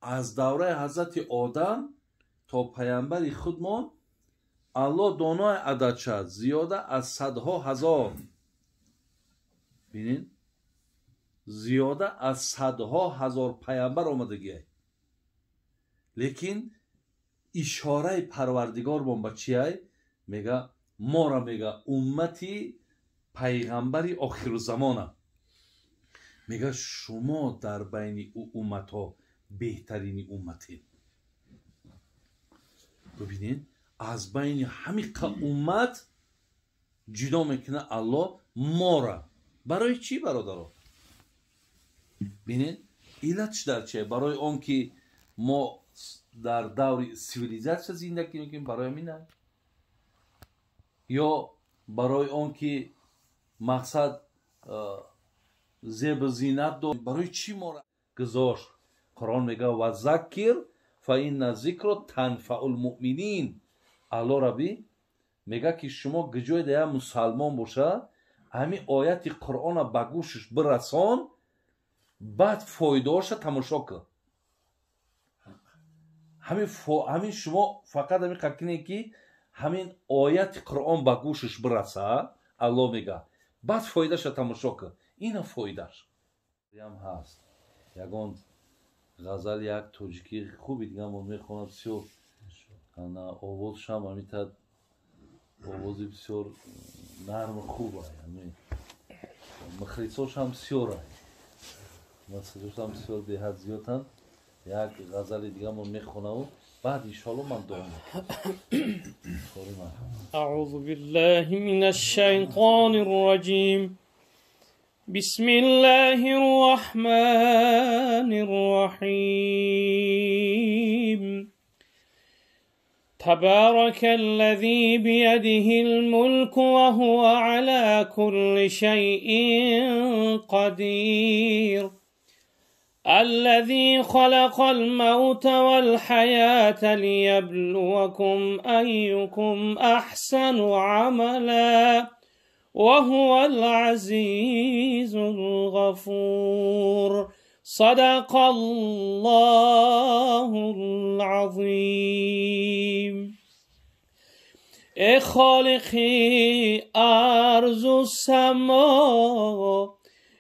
Аз давраи ҳазрати Одам то паямбари худмон Аллоҳ донои адад шад, зиёда аз садҳо ҳазор. Бинин, зиёда аз садҳо ҳазор паямбар омадагиай. Лекин ишораи Парвардигормон ба чиай? Мега мора, мега уммати пайғамбари охирузамона. Мега шумо дар байни умматҳо беҳтарини умматед. Бибинед, аз байни ҳамиқа уммат ҷудо мекунад Аллоҳ мора. Барои чӣ, бародаро? Бинед, иллатш дар чие? Барои он ки мо дар даври цивилизатсия зиндагӣ мекунем, барои ҳамин ё барои он ки мақсад зебу зинат дор, барои чӣ мора гузошт? Қуръон мега: ва заккир фа инна зикро танфаул муъминин. Алло раби мега ки шумо гиҷои да як мусалмон боша, ҳамин ояти Қуръона ба гӯшаш бирасон, баъд фоидаҳоша тамошо кун. Ҳамин шумо фақат ҳамин қакине ки ҳамин ояти Қуръон ба гӯшаш бираса, Алло мега, баъд фоидаша тамошо кун. Ина фоидаш ям ҳаст. Ягон ғазал як тоҷикӣ хуби дигамон мехонад, бисёр овозшам ҳамитад, овози бисёр нарму хуб ай, мухлисошам бисёр ай, мухлисошам бисёр беҳад зиёданд. Як ғазали дигамон мехонаву баъд иншоалло ман дуо мекунам. أعوذ بالله من الشيطان الرجيم. بسم الله الرحمن الرحيم. تبارك الذي بيده الملك وهو على كل شيء قدير. الذي خلق الموت والحياة ليبلوكم أيكم أحسن عملا وهو العزيز الغفور. صدق الله العظيم. ای خالقی ارض و سما،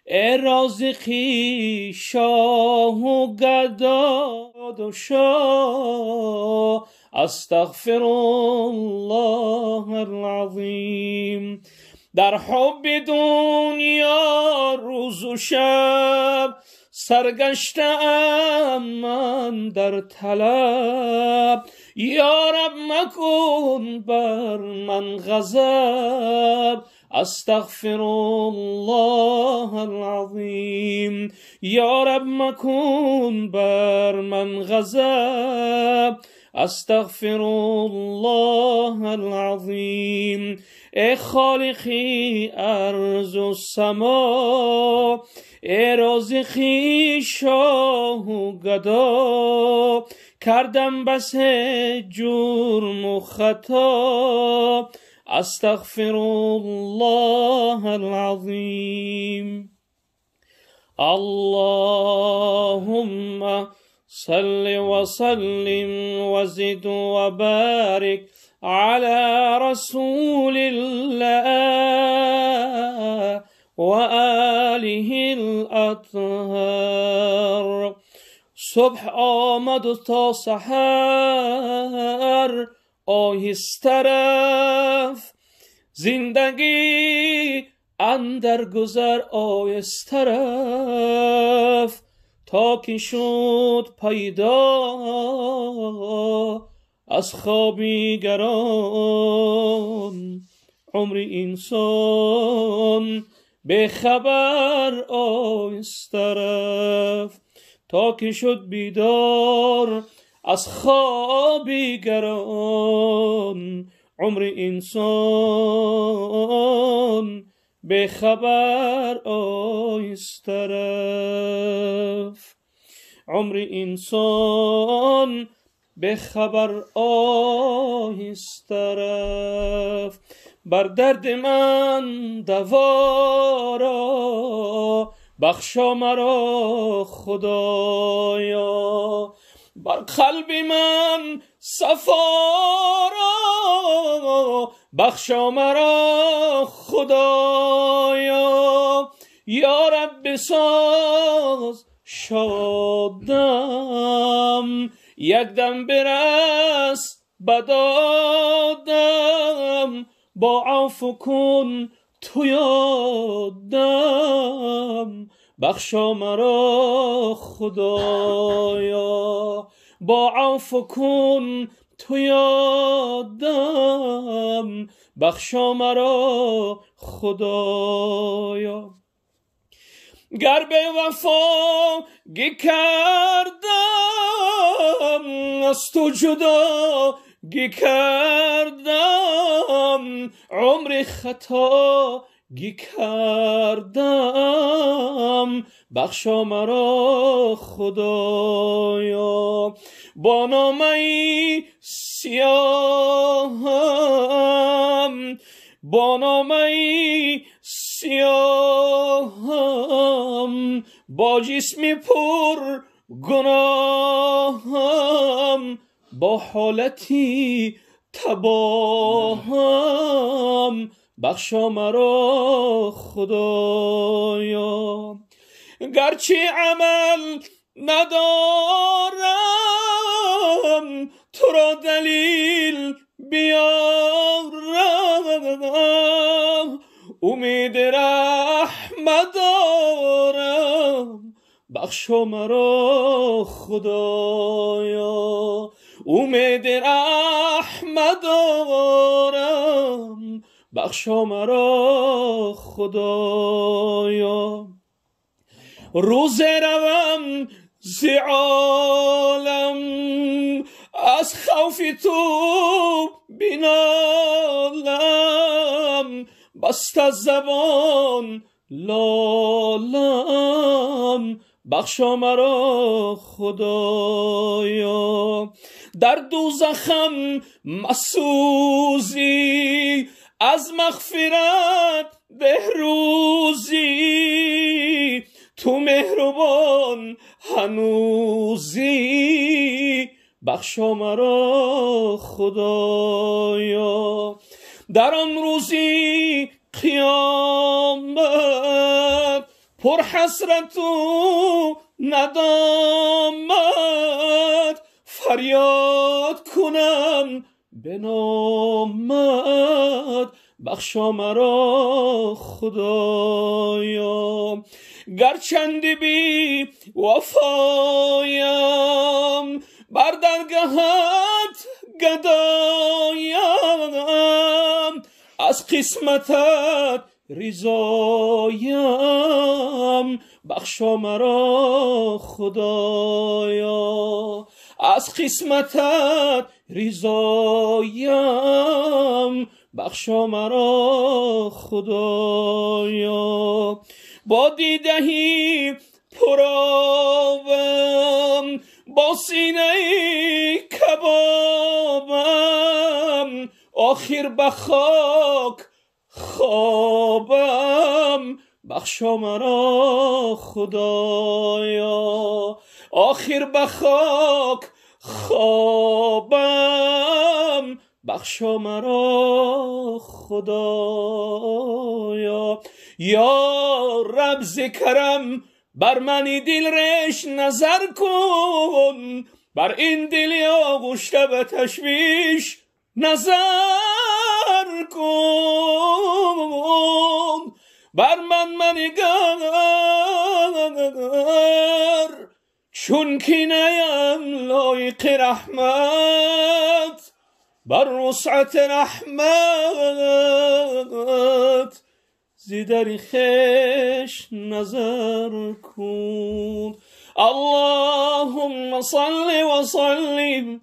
ای رازقی شاه و گدا و شاه، استغفر الله العظیم. در حب دنیا روز و شب سرگشتم من در طلب، یا رب مکن بر من غضب، استغفر الله العظیم. یا رب مکن بر من غضب، استغفر الله العظیم. ای خالقی ارض و سما، ای رازقی شاه و گدا، کردم بس جرم و خطا، استغفر الله العظیم. اللهم صل وسلم وزد وبارك على رسول الله وآله الأطهار. صبح آمد تا سحر آهسته رفت، زندگی اندر گذر آهسته رفت، تا که شد پیدا از خوابی گران، عمر انسان به خبر آهسته رفت، تا که شد بیدار از خوابی گران، عمر انسان به خبر آهسته رفت، عمر انسان به خبر آهسته رفت. بر درد من دوارا بخشا مرا خدایا. بر قلب من صفا را بخشا مرا خدایا. یا رب بساز شادم، یک دم برس بدادم، با عفو کن تو یادم، بخشا مرا خدایا. با عفو کن تو یادم، بخشا مرا خدایا. گر به وفا گی کردم، از تو جدا گی کردم، عمر خطا گی کردم، بخشا مرا خدایا. با نامه سیاهم، با نامه سیاهم، با جسم پر گناهم، با حالتی تباهم، بخشا مرا خدایا. گرچه عمل ندارم، تو را دلیل بیارم، امید رحمت دارم، بخشا مرا خدایا. امید رحمت دارم، بخشا مرا خدایا. روز روم ز عالم، از خوف تو بنالم، بست از زبان لالم، بخشا مرا خدایا. در دوزخم مسوزی، از مغفرت بهروزی، تو مهربان هنوزی، بخشا مرا خدایا. در آن روزی قیامت، پر حسرت و ندامت، فریاد کنم به نامت، بخشا مرا خدایا. گرچند بی وفایم، بر درگهت گدایم، از قسمتت رضایم، بخشا مرا خدایا. از قسمتت رضایم، بخشا مرا خدایا. با دیدهی پرآبم، با سینه کبابم، آخر به خاک خوابم، بخشا مرا خدایا. آخر به خاک خوابم، بخشا مرا خدایا. یا رب ز کرم بر من دل رش نظر کن، بر این دل آغشته به تشویش نظر کن. بر من منگر چون که نیم لایق رحمت، بر وسعت رحمت ز در خویش نظر کن. اللهم صل وسلم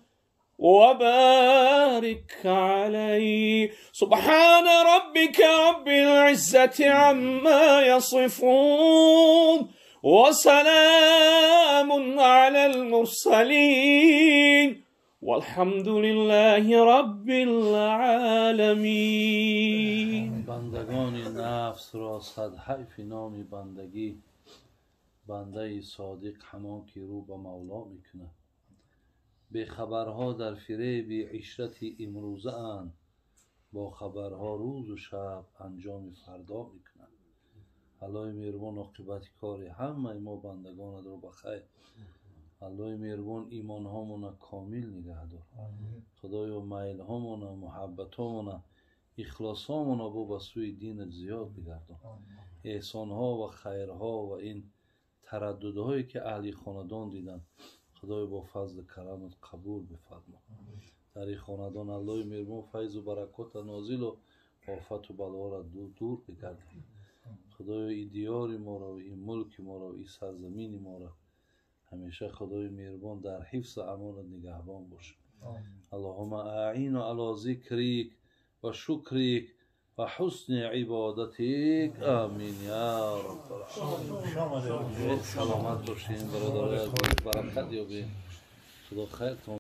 وبارك عليه. سبحان ربك رب العزة عما يصفون، وسلام على المرسلين، والحمد لله رب العالمين. Бандагони нафсро сад ҳайфи номи бандагӣ. Бандаи содиқ ҳамон ки рӯ ба Мавло мекунад. Бехабарҳо дар фиреби ишрати имрӯзаанд, бохабарҳо рӯзу шаб анҷоми фардо мекунанд. Аллоҳи меҳрубон оқибати кори ҳамаи мо бандагонатро ба хайр. Аллоҳи меҳрубон имонҳомона комил нигаҳдор. Худоё, майлҳомона, муҳаббатҳомона, ихлосҳомона бо ба сӯи динат зиёд бигардон. Эҳсонҳо ва хайрҳо ва ин тараддудҳое ки аҳли хонадон диданд, Худоё, бо фазлу карамат қабул бифармо. Дар ин хонадон Аллоҳи меҳрубон файзу баракота нозилу офату балоро дур бигардон. Худоё, и диёри моро, и мулки моро, и сарзамини моро ҳамеша, Худои меҳрубон, дар ҳифзу амонат нигаҳбон бош. اللهم أعنا على ذكرك وشكرك وحسن عبادتك، آمين يا رب العالمين. Саломат бошем, бародарои азиз, баракат ёбем, Худо хайртон.